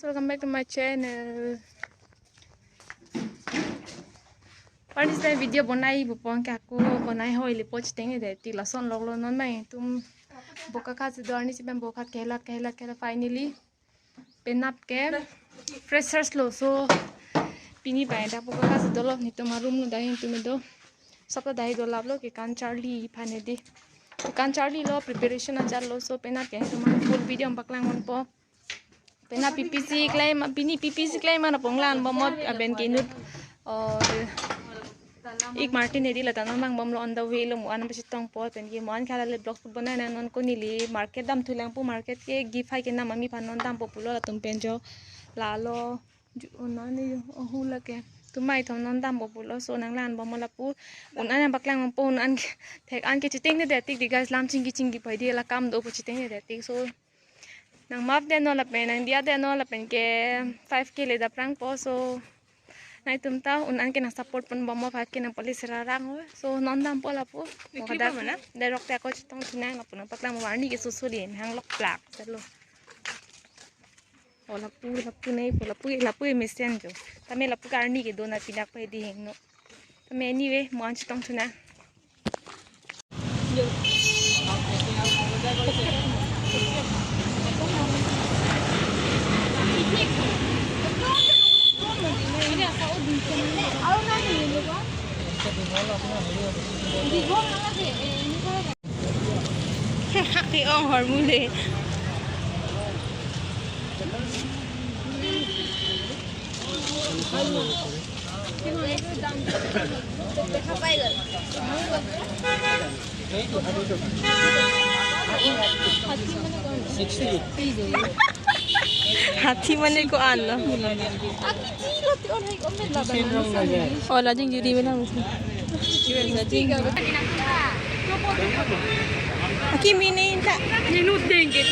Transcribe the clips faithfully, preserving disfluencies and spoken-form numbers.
Welcome back to my channel. Arni si video bonai bupon ke ako bonai hoi le poch teng de ti lason lok lo non mai tum boka ka si do arni si pen boka kela kela kela finally penap ke freshers lo so pini bai da boka ka si do lo netum arum lo dai tum do sab ta dai do lap lo ke kan charli phane di kan charli lo preparation ajat lo so penap ke tum full video paklang ponpo. Penap P P C klem, pini P P C klem mana ponglan bomot aben ke inut. Oh, ik Martin edi lata non mang bom lo on the way lo mo an pasi tong po pen ke mo an kala le vlog shoot bonai nang non ko neli market damthu lang pu market ke gift hai ke nam ami phan non dampo pulo latum pen jo lalo ju ona ne jo ohu lake tumai thom non dampo pulo so nanglan bom lapu un an paklang bom po un an ke thek an ke chiteng de tik di guys lam chingki chingki pai di la kam do pu chiteng de tik so nang map de no lapen nang dia de no lapen ke five K le daprang po so nai tum ta un an ke nang support pon bom five K nang police rarang ho so non dampo lapu. Ikli mokadak pa mana? Derok te ako chitong thunang lapu nang paklang warni ke susu di hang lok plak selo. Oh lapu lapu nai po lapu lapu mesen jo tame lapu karni ke dona pinak pa di heng no. Tame anyway mo an chitong thunang. Ke ong hormule. Hathi mane ko-an lo. Ola jing juri bela. Aki mini ta. Minute denge.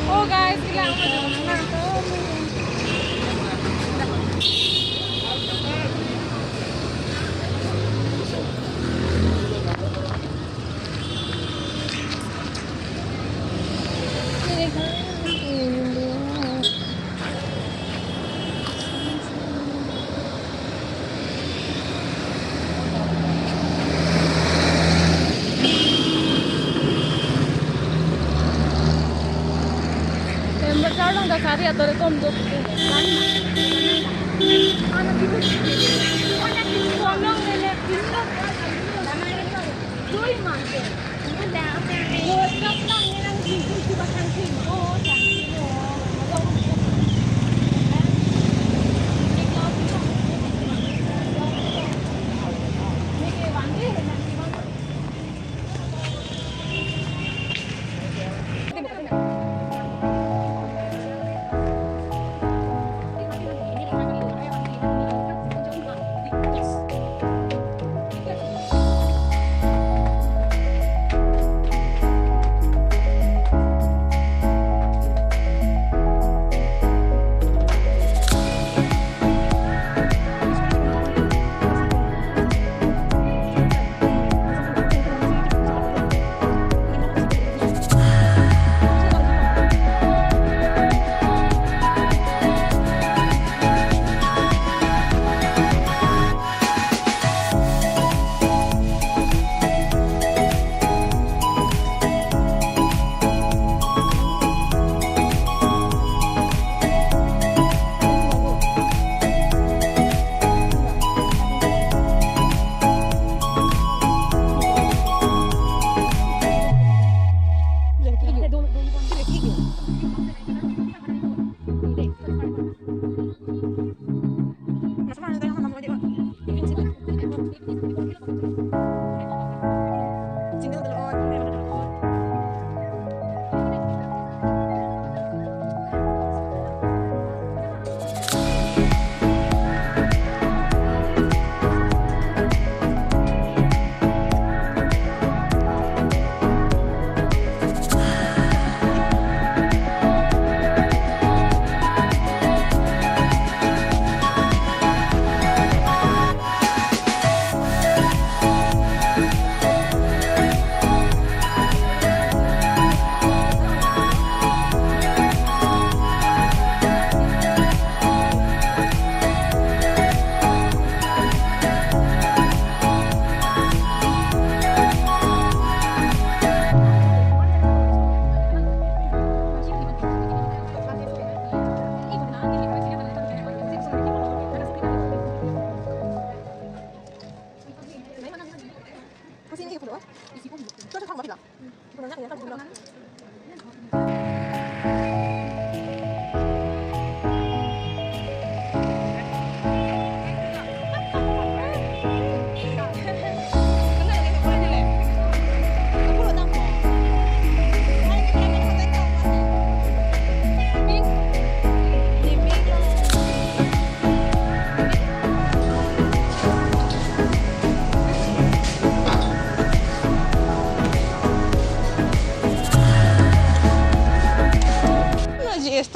Oh guys, ilang. Bazar along ta sari ator kom do.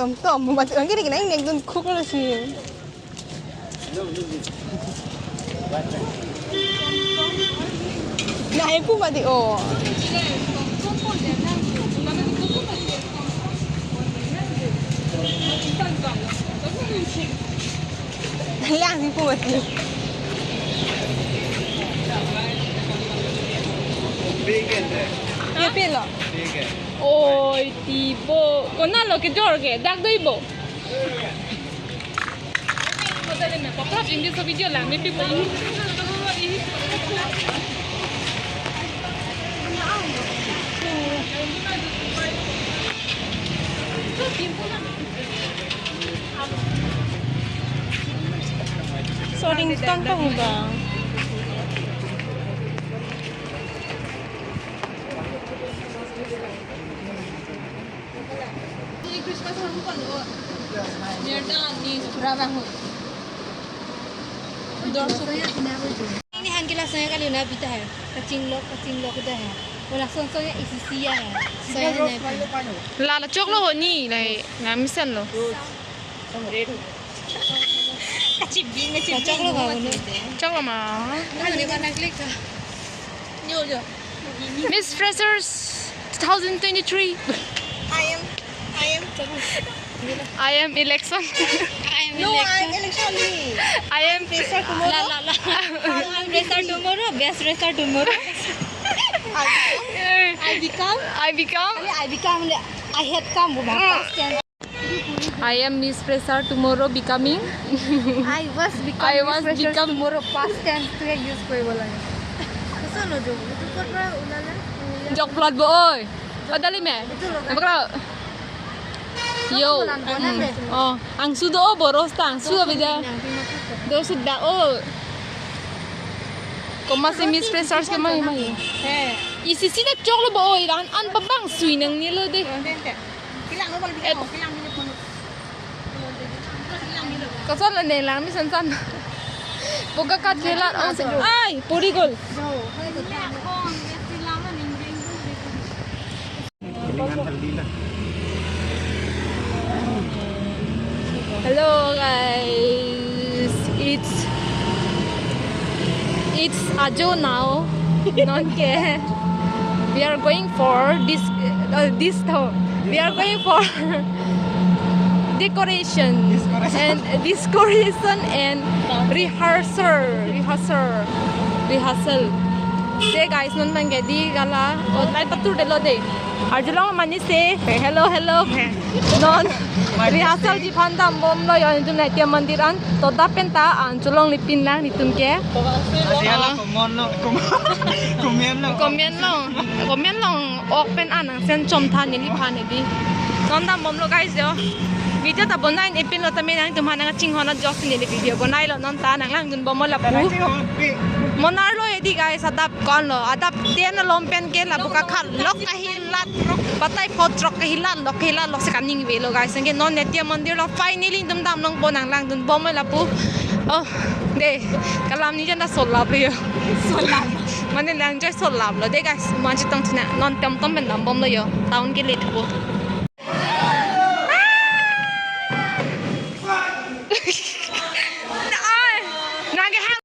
Tom tom, mati ang kiri kena ini yang khuk lo si. Nah, aku mati oh. Lang si pu mati. Big and, uh, Ya pilo. Big and. Oi, tibo. Kona lo kejor ke, dak do ibo. Kota le me, pokok English video lang, me pi pokok. Sorry, tang tang ba. Ini han kila saya kali na bita hai. Kachinglok, kachinglok dah hai. Wala son son ya isi isi ya hai. Saya na. La la choklo ho ni, la la mesen lo. Kachibing, kachibing. Choklo ho ni. Choklo ma. Ano ni ba naglik ka? Yo, yo. Miss Freshers two thousand twenty-three. I am, I am. I am election. I am No, I am election. Election ni. I am Fresher tomorrow. La, la, la. I am fresher tomorrow, best fresher tomorrow. I become. I become. I become. I become. I had come. Ah. Past tense. I am Miss Fresher tomorrow becoming. I was become I Miss was Fresher become tomorrow past tense to use koribo lage. Koson lo jo, etu kot pra ulala? Jok plot bo oi. Padali me. Etu lo kan? Bakla. Yo. Koson lo kan? Mm. Oh, angsu do o boros ta, angsu abida. Do sudah o. Koma si Miss Fresher ke mai mai. He. Isi isi na choklo bo oi ran an babang sui nangnelo de. Kilang lo balik Et- kilang ni pun. Koson lo ne lang mi san san. Boka kat kelat ang se. Ai, puri gol. Hello guys, it's it's ajo now. Non ke. We are going for this uh, this town. We are going for decoration Decoration. and decoration and rehearsal, rehearsal, rehearsal. De guys, non abang ke di gala online patur delo de. Arjulong mani se, hey, hello, hello. Non rehearsal ji phan dambomlo yo, netum Natya Mandir an. To dak pen ta an chulong lipin lang netum ke. Adi hala comment lo, comment, comment lo. Comment lo, comment lo. Ok pen an nang sen chom tha neli phan edi. Non dambomlo guys yo. Video ta bonai epin lo tame nangtum aphan nangchinghon ajok si neli video bonailo, non ta nanglangdunbomlo lapu. Monar lo edi guys, adap ko-an lo, adap ten along pen ke lapu kakhat lok kahilat, batai phot throk kahilat lok, kahilat lok si kaning avelo guys. Anke non Natya Mandir lo finally netum damlongpo, nanglangdunbomlo lapu. Oh, de, kalam ni janda solap yo. Solap. Mane lang joy solaplo. De guys, man chetong thina, non tom tom pen dambomlo yo. Town ke late po. Ai, nang ke hal.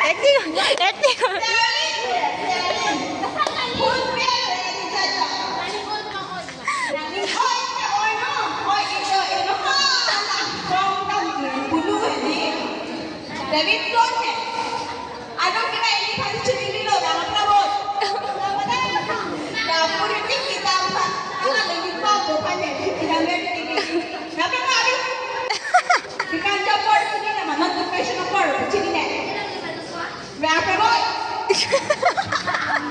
Acting, acting. David Stone hai. Adung kita ini pasti cedili lo dalam rambut. Dapur ini kita apa? Ada lagi apa? Bukan jadi kita beri ini. Tapi kali kita campur sini nama, not the question of power, cedili. Berapa boy?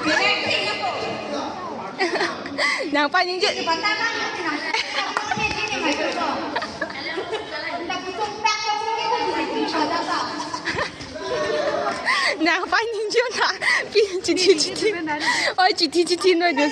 Ini yang tinggi tuh. Nang paning je. Cepat tangan nanti nang. Ini maju tuh. Kita kusung tak kusung itu bisa ada tak? Nang pani jo na. Pi chithi chithi. Oi chithi chithi no jo.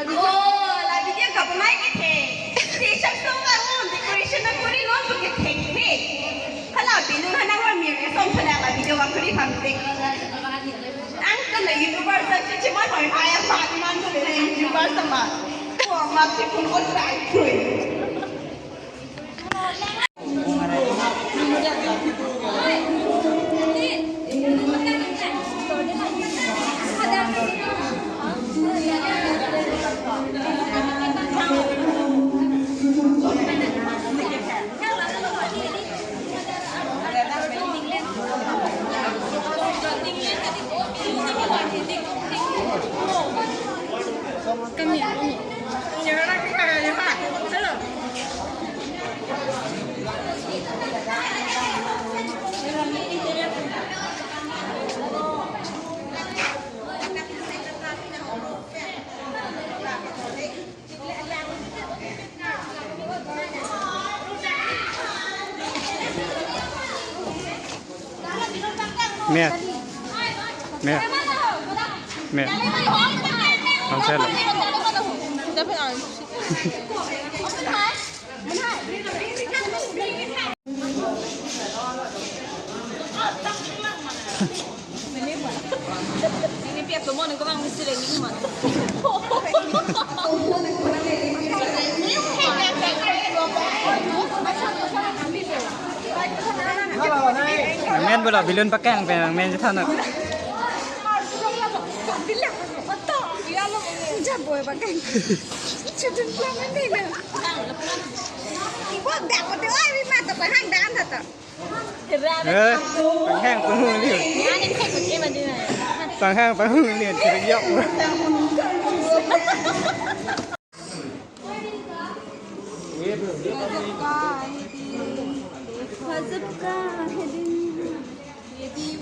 Oh, la video kapamai kethe. Stage song arun decoration nangkuri non pu kethe kethe. Hala balloon ha nangvamir ke song phala la video kapakuri pamte. Ang kan la Universal chichi mai mai ai apa man ko le Universal ma. Ko ma si pun ko try khui. Mia. Mia. Mia. Ang selo. Nangmen bola balloon pakeng pen nangmen chethan. Eh, panghang panghung liun. Panghang panghung liun, chirik yok.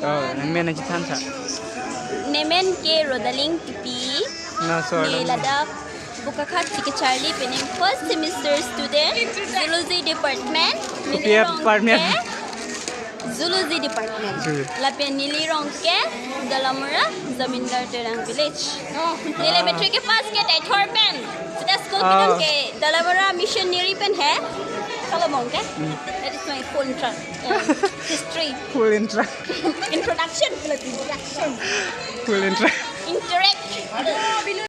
Oh, nangmen nangchethan tha. Nemen ke Rodaling Tipi. Na so. Ne ladak Bokakhat si kacharli pen ne first semester student, zoology department. Kopi department? Zoology department. Zoology. Lapen neli rong ke Dalamara, Zamindar Terang village. Oh. Neli matric ke pass ke Deithor pen. Seta school, oh, kedam ke Dalamara missionary pen he. Kalau mong ke? Hmm. That is my full intro. Uh, history. Full intro. Introduction, introduction. Full intro. Interact.